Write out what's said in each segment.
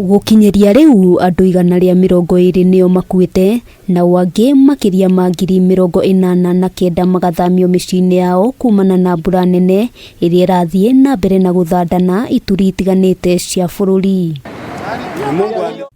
Gũkinyĩria rĩu andũ 120 nĩo makuĩte nao angĩ makĩria ma 89,000 magathamio mĩciĩ-inĩ yao kumana na mbura nene ĩrĩa ĩrathiĩ na mbere na gũthandana ituri itiganĩte cia bũrũri.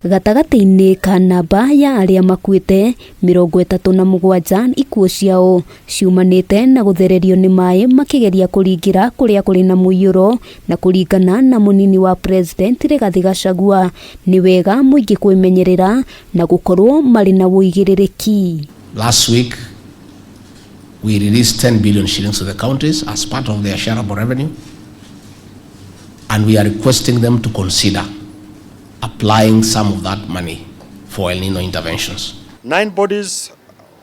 Gatagatĩ-inĩ ka namba ya arĩa makuĩte, 37 ikuũ ciao ciumanĩte na gũthererio nĩ maĩ makĩgeria kũringĩra kũrĩa kũrĩ na mũiyũro. Na kũringana na mũnini wa President Rigathĩ Gachagua, nĩ wega mũingĩ kwĩmenyerera na gũkorwo marĩ na ũigĩrĩrĩki. Last week, we released 10 billion shillings to the counties as part of their shareable revenue, and we are requesting them to consider applying some of that money for El Nino interventions. 9 bodies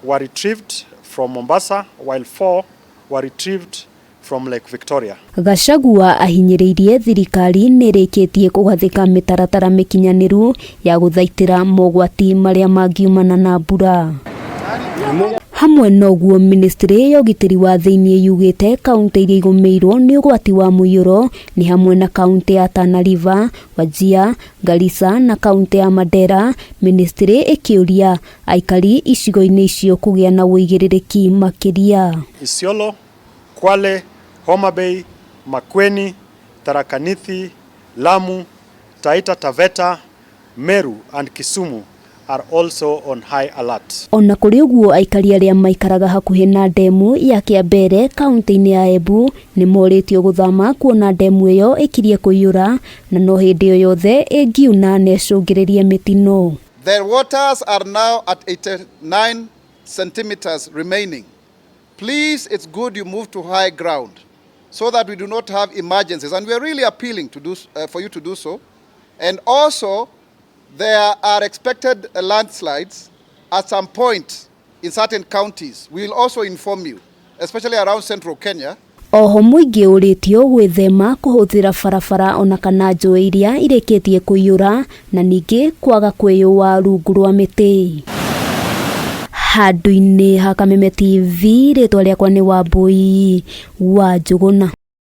were retrieved from Mombasa, while 4 were retrieved from Lake Victoria. Gachagua ahinyĩrĩirie thirikari nĩ ĩrĩkĩtie kũgathĩka mĩtaratara mĩkinyanĩru ya gũthaitĩra mogwati marĩa mangiumana na mbura. Hamwe noguo ministry ya ũgitĩri wa thĩinĩ yugĩte kaunti iria igũmĩirwo nĩ ũgwati wa mũiyũro nĩ hamwe na kaunti ya Tana River, Wajir, Garissa na kaunti ya Mandera. Ministry ĩkĩũria aikari icigo-inĩ icio kũgĩa na ũigĩrĩrĩki makĩria. Isiolo, Kwale, Homa Bay, Makueni, Tharaka Nithi, Lamu, Taita Taveta, Meru and Kisumu are also on high alert. Ona kũrĩ ũguo, aikari arĩa maikaraga hakuhĩ na ndemu ya Kĩambere kaunti-inĩ ya Embu nĩ morĩtio gũthama kuona ndemu ĩyo ĩkirie kũiyũra na no hĩndĩ o yothe ĩngiuna na ĩcũngĩrĩrie mĩtino. The waters are now at 89 centimeters remaining. Please, it's good you move to high ground so that we do not have emergencies. And we are really appealing for you to do so. And also, there are expected landslides at some point in certain counties. We will also inform you, especially around central Kenya. Oho mũingĩ ũrĩtio gwĩthema kũhũthĩra barabara ona kana njũĩ iria irĩkĩtie kũiyũra na ningĩ kwaga kwĩyũa rungu rwa mĩtĩ. Handũ-inĩ ha Kameme TV, rĩtwa rĩakwa nĩ Wambui wa Njũgũna.